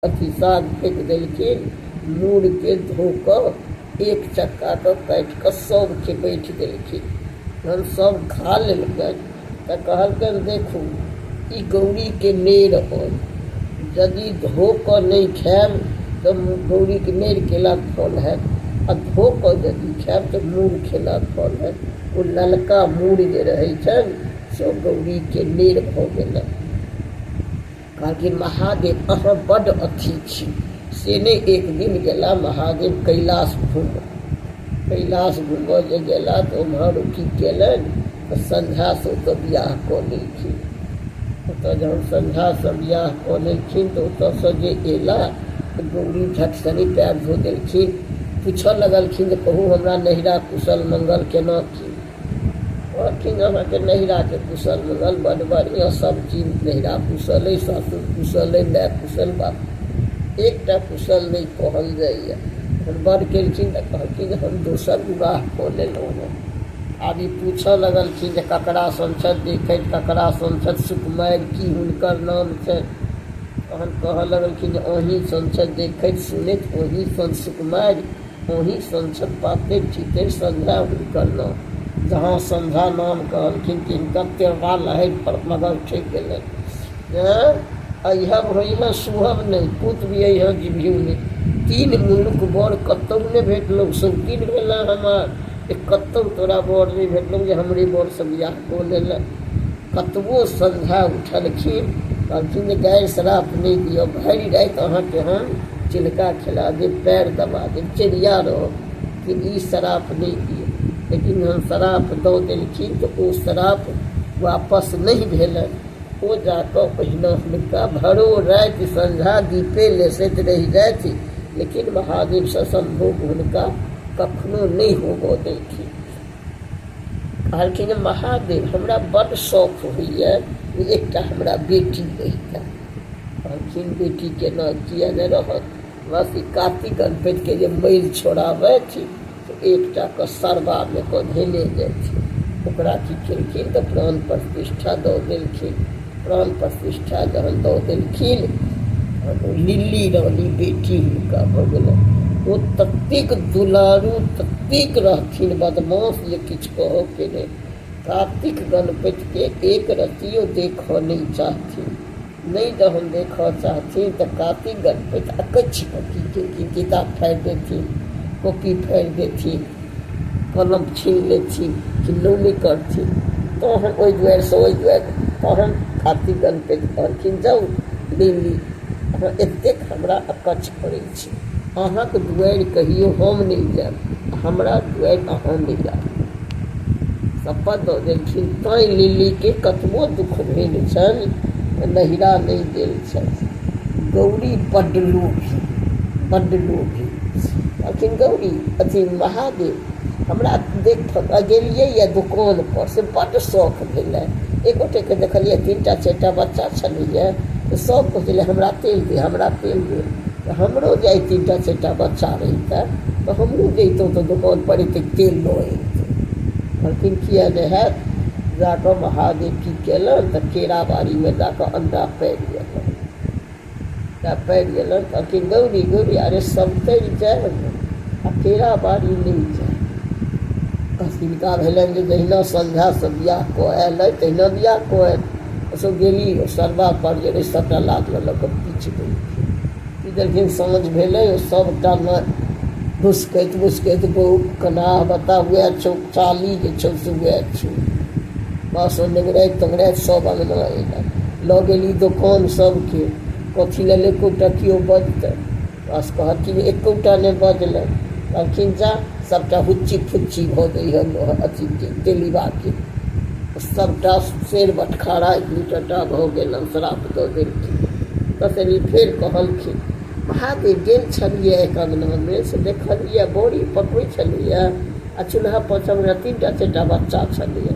अथी साग फेक देलखिन। मूरके धो कऽ एक चक्काके काटि कऽ सबके बैठ देलखिन। जहन सब खा लेलकनि तऽ कहलकनि देखू ई गौरीके नेर अइ, यदि धो कऽ नहि खायब तऽ गौरीके नेर केलाक फल हैत, आ धो कऽ यदि खायब तऽ मूर खेलाक फल हैत। ओ ललका मूर जे रहै छनि से गौरीके नेर भऽ गेलनि। कहलखिन महादेव अहाँ बड्ड अथी छी। से नहि, एक दिन गेला महादेव कैलाश घूमऽ। कैलाश घूमऽ जे गेला तऽ ओम्हर की केलनि तऽ संध्यासँ ओतऽ बियाह कऽ लेलखिन। ओतऽ जहन संध्यासँ बियाह कऽ लेलखिन तऽ ओतऽसँ जे एला तऽ गौरी झट सनी पैर धो देलखिन। पूछऽ लगलखिन जे कहू हमरा नैहरा कुशल मंगल केना की। कहलखिन अहाँके नैहराके कुशल मंगल बड्ड बढ़िआँ, सब चीज नैहरा कुशल अइ, सासुर कुशल अइ, माय कुशल, बाप एकटा कुशल नहि कहल जाइए। हम बड़ केलखिन तऽ कहलखिन हम दोसर विवाह कऽ लेलहुँ हँ। आब ई पूछऽ लगलखिन जे ककरा सन छथि देखैत, ककरा सन छथि सुकुमारि, की हुनकर नाम छनि। तहन कहऽ लगलखिन जे अहीं सन छथि देखैत सुनैत, अहीं सन सुकुमारि, अहीं सन छथि पातरि चितरि, संध्या हुनकर नाम। जहाँ संध्या नाम कहलखिन तिनकर तेरवा लहरि पर मगर ठकि गेलनि। अइहब होइह सुहब नहि, पुत भी अइह जिभियौ नहि। तीन मुलुक बर कतहु नहि भेटलौ, सौतीन भेलऽ हमर, कतहु तोरा बर नहि भेटलौ जे हमरे बरसँ बियाह कऽ लेलऽ। कतबो संध्या उठलखिन कहलखिन जे गारि श्राप नहि दिअ, भरि राति अहाँके हम चिलका खिला देब, पैर दबा देब, चेरिया रहब, कि ई श्राप नहि दिअ। लेकिन हम श्राप दऽ देलखिन तऽ ओ श्राप वापस नहि भेलनि। ओ जाकऽ ओहिना हुनका भरो राति संध्या दीपे लेसैत रहि जाथि, लेकिन महादेवसँ सम्भोग हुनका कखनो नहि होबऽ देलखिन। कहलखिन महादेव हमरा बड्ड शौक होइए जे एकटा हमरा बेटी रहितए। कहलखिन बेटी केना किए नहि रहत, बस ई कार्तिक गणपतिके जे मैल छोड़ाबथि तऽ एकटाके सरबामे कऽ धेने जाथि। ओकरा की केलखिन तऽ प्राण प्रतिष्ठा दऽ देलखिन। प्राण प्रतिष्ठा जहन दऽ देलखिन तहन ओ लिल्ली रानी बेटी हुनका भऽ गेलनि। ओ ततेक दुलारू ततेक रहथिन बदमाश जे किछु कहऽके नहि। कार्तिक गणपतिके एक रत्तियो देखऽ नहि चाहथिन। नहि जहन देखऽ चाहथिन तऽ कार्तिक गणपति अकछि कऽ की केलखिन, किताब फाड़ि देथिन, कॉपी फाड़ि देथिन, कलम छीन लेथिन, किन्नहु नहि करथिन। तहन ओहि दुआरिसँ ओहि दुआरि तहन कार्तिक गणपति कहलखिन जाउ लिली, अहाँ एतेक हमरा अकच्छ करै छी, अहाँके दुआरि कहियो हम नहि जायब, हमरा दुआरि अहाँ नहि जायब। शपथ दऽ देलखिन। तैँ लिलीके कतबो दुःख भेल छनि तऽ नैहरा नहि गेल छथि। गौरी बड्ड लोभी, बड्ड लोभी। कहलखिन गौरी अथी महादेव हमरा देख गेलियै यऽ दोकान पर से बड्ड शौख भेलै। एक गोटेके देखलियै 3टा 4टा बच्चा छलैए तऽ सब कहै छलै हमरा तेल दे, हमरा तेल दे। तऽ हमरो जे आइ 3टा 4टा बच्चा रहितै तऽ हमहूँ जैतहुँ तऽ दोकान पर एतेक तेल लऽ अबितहुँ। कहलखिन किए नहि हैत। जाकऽ महादेव की केलनि तऽ केरा बाड़ीमे जाकऽ अंडा पारि गेलनि। पारि गेलनि। कहलखिन गौरी गौरी अरे सबतरि जायब आ केरा बाड़ी नहि जायब। हिनका भेलनि जे जहिना संध्यासँ बियाह कऽ आयल अइ तहिना बियाह कऽ आयल। ओसभ गेली सरबा पर जे रहै सभटा लाद लऽ लऽ कऽ पीच देलखिन। पीच देलखिन। साँझ भेलै, ओ सभटा घुसकैत घुसकैत बौक कनाह बता उएह छौ, चाली जे छौ से उएह छौ। बस ओ नेंगराइत तंगराइत सब अङ्गना अयलनि। लऽ गेली दोकान सबके, कथी लेल एकोटा केओ बजतै। बस कहलखिन एकोटा नहि बजलै। कहलखिन जा सभटा हुच्ची फुच्ची भऽ जइहे अथीके तेलीबाके। सभटा शेर बटखारा इतनी भऽ गेलनि, श्राप दऽ देलखिन। तसली फेर कहलखिन महादेव गेल छलियै एक अङ्गनामे से देखलियै बड़ी पकबै छलियै आ चूल्हा पर 3टा 4टा बच्चा छलैए।